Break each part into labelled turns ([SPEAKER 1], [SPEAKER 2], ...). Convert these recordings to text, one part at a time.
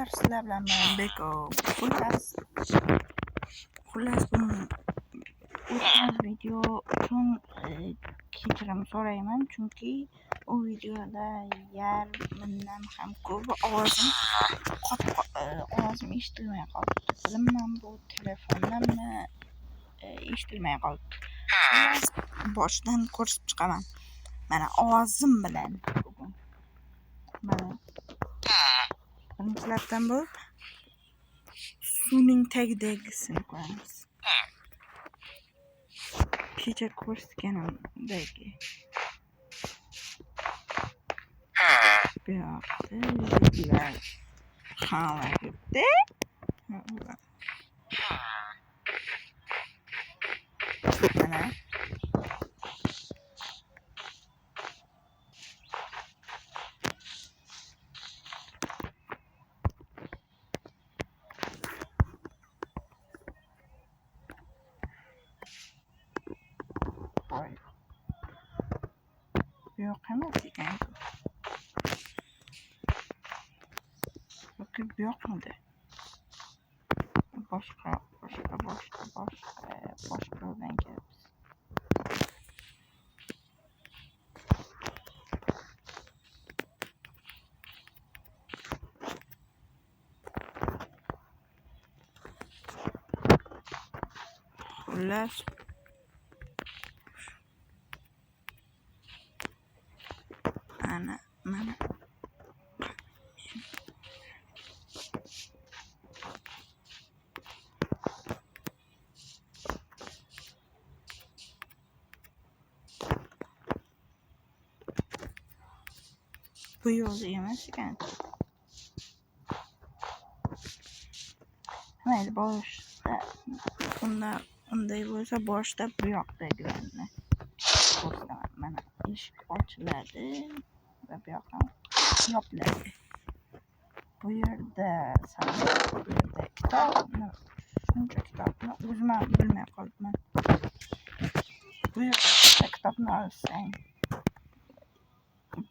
[SPEAKER 1] Do'stlar, sizlar bilan men Beko. Xullas, buni o'tgan video uchun kechirim so'rayman, chunki u videoda yarmidan ham ko'p ovozim ovozim eshitilmay qoldi. Bilmayman, bu telefondanmi eshitilmay qoldi. Xullas, boshidan ko'rsatib chiqaman. Mana ovozim bilan bugun. Mana birinchilardan bo'lib suvning tagidagisini ko'ramiz. Kecha ko'rsatganimdagi. Bu yoqda yigitlar xonalarda. Mana voy. Bu yoq emas ekan. Yoki bu yoqmidi? Boshqa yo'ldan kelibmiz. Xullas, ana mana bu yo'l emas ekan. Mayli, boshda unday bo'lsa boshda bu yoqdagilarni ko'rsataman. Mana eshik ochiladi va bu yoqdan yopiladi. Bu yerda sandiq, bu yerda kitob, shuncha kitobni o'zim ham bilmay qolibman. Bu yerda bitta kitobni olsang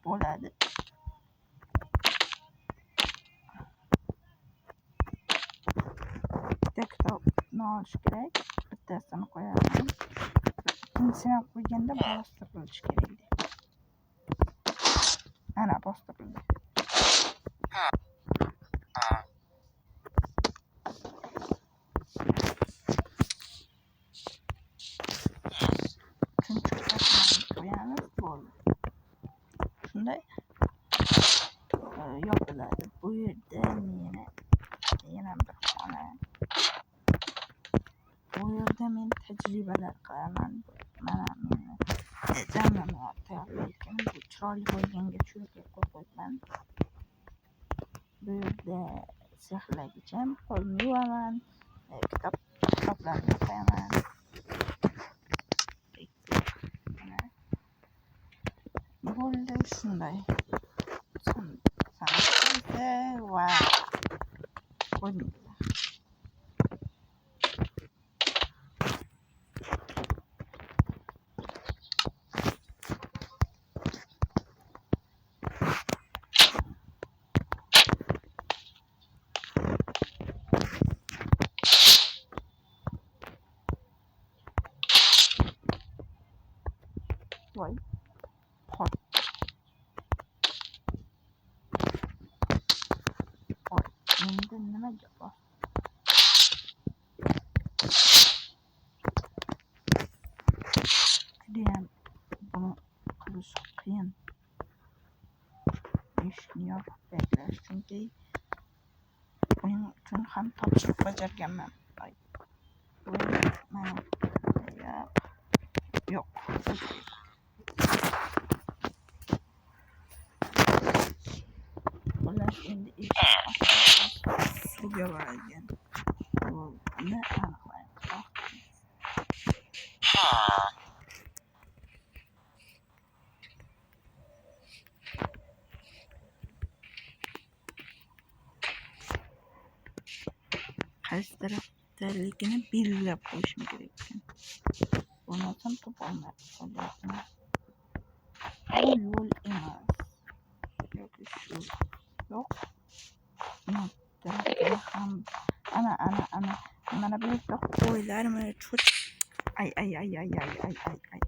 [SPEAKER 1] bo'ladi. Bitta kitobni olish kerak, bittasini qo'yaman. Ikkinchisini ham qo'yganda bostirilishi kerak edi. Ana bostirildi. Uchinchi kitobni qo'yamiz, bo'ldi. Shunday yopiladi. Bu yerda meni yana bir xona. Bu yerda men tajribalar qilaman. Mana meni jamlamalar tayyorlayotgan. Bu chiroyli bo'lganga shu yerga qo'yib qo'yibman. Bu yerda sehrlagichim, qo'limni yuvaman, kitoblarni qo'yaman. Mana bo'ldi shunday. Sandiq va qo'ydim. Voy. Voy, endi nimaga bos? Judayam buni qilish qiyin. Eshikni yopib beklash, chunki buning uchun ham topshiriq bajarganman. Mana yo'q. Xullas, endi eshik suvga boradigan yo'lni aniqlaymiz. Qaysi tarafdaligini belgilab qo'yishim kerak ekan. Bo'lmasam topolmay qolyapman. Bu yo'l emas. Yoki shu. Yo'q. Tarafda ham ana ana ana mana bu yerda qo'ylarmi, ay ay ay ay ay ay ay ay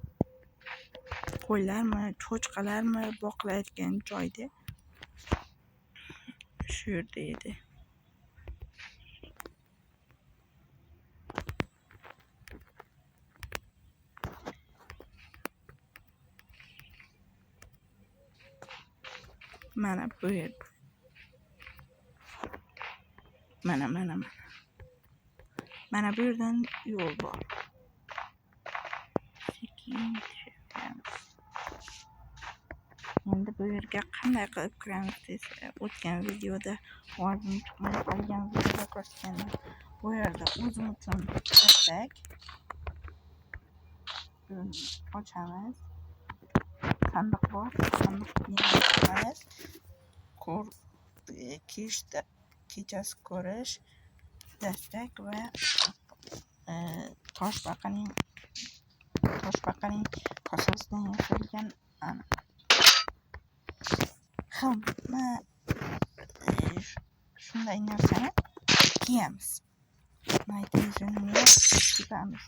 [SPEAKER 1] qo'ylarmi, cho'chqalarmi boqilayotgan joyda shu yerda edi. Mana bu yerda. Mana mana mana. Mana bu yerdan yo'l bor. Sekin tushamiz. Endi bu yerga qanday qilib kiramiz desa, o'tgan videoda ovozim chiqmay qolgan videoda ko'rsatgandim. Bu yerda o'zim uchun dastak ochamiz. Sandiq bor, sandiqni ochamiz. Kechda kechasi ko'rish, dastak va toshbaqaning kosasidan yasalgan ana hamma shunday narsani kiyamiz. Night vision'ni tepamiz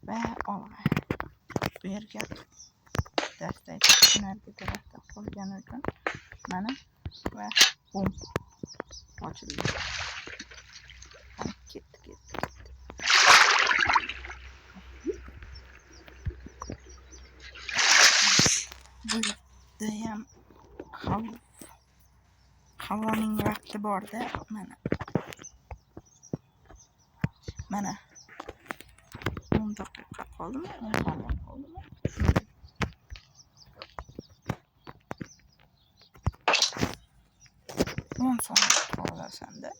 [SPEAKER 1] va olg'a. Bu yerga dastak narigi tarafda qolgani uchun mana va bum ochildi. Ketdi ketdi ketdi. Bu yerdayam havoning vaqti borda mana. Mana 10 daqiqa qoldimi? 10 soniya qoldimi? Shunday. 10 soniya olasanda.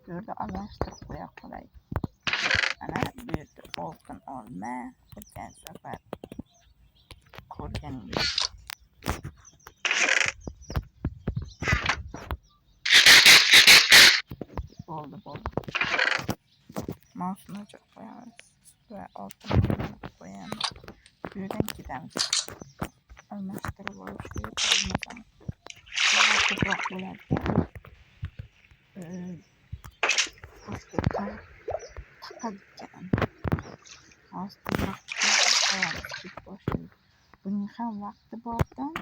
[SPEAKER 1] Bu yerda almashtirib qo'ya qolay. Mana bu yerda oltin olma. O'tgan safar ko'rganingiz. Bo'ldi, bo'ldi. Mausni o'chirib qo'yamiz va oltin olmani qo'yamiz. Bu yerdan ketamiz. Almashtirib olish kerak bo'lmasam ko'proq bo'ladi. Boshqa taqadigan. Hozir tezroq chiqadi, ketib boshlaydi. Buning ham vaqti bordan.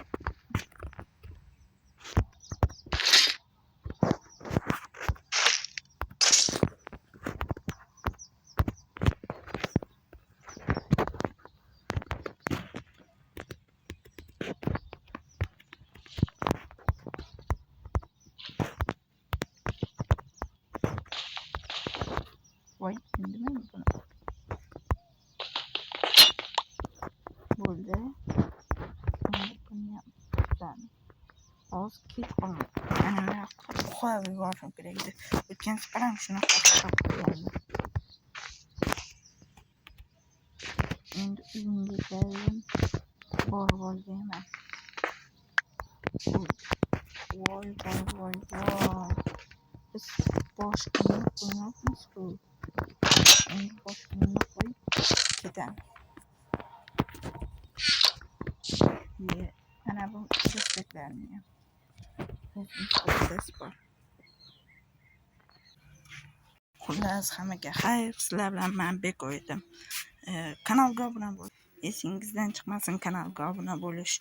[SPEAKER 1] Voy, nima buni? Bo'ldi. Endi buni ham tutamiz. Hozir kech qoldim. Ana bu yoqqa uxlab yuborishim kerak edi. O'tgan safar ham shunaqa qilib qo'ygandim. Endi uyimga keldim. Borib olganman. Voy voy voy voy. Biz bosh kiyimni qo'ymayapmiz-ku. Endi bosh kiyimni qo'yib ketamiz. Mana bu dastaklarni ham. Bittasi bor. Xullas, hammaga xayr. Sizlar bilan men Beko edim. Kanalga obuna bo'ling. Esingizdan chiqmasin kanalga obuna bo'lish.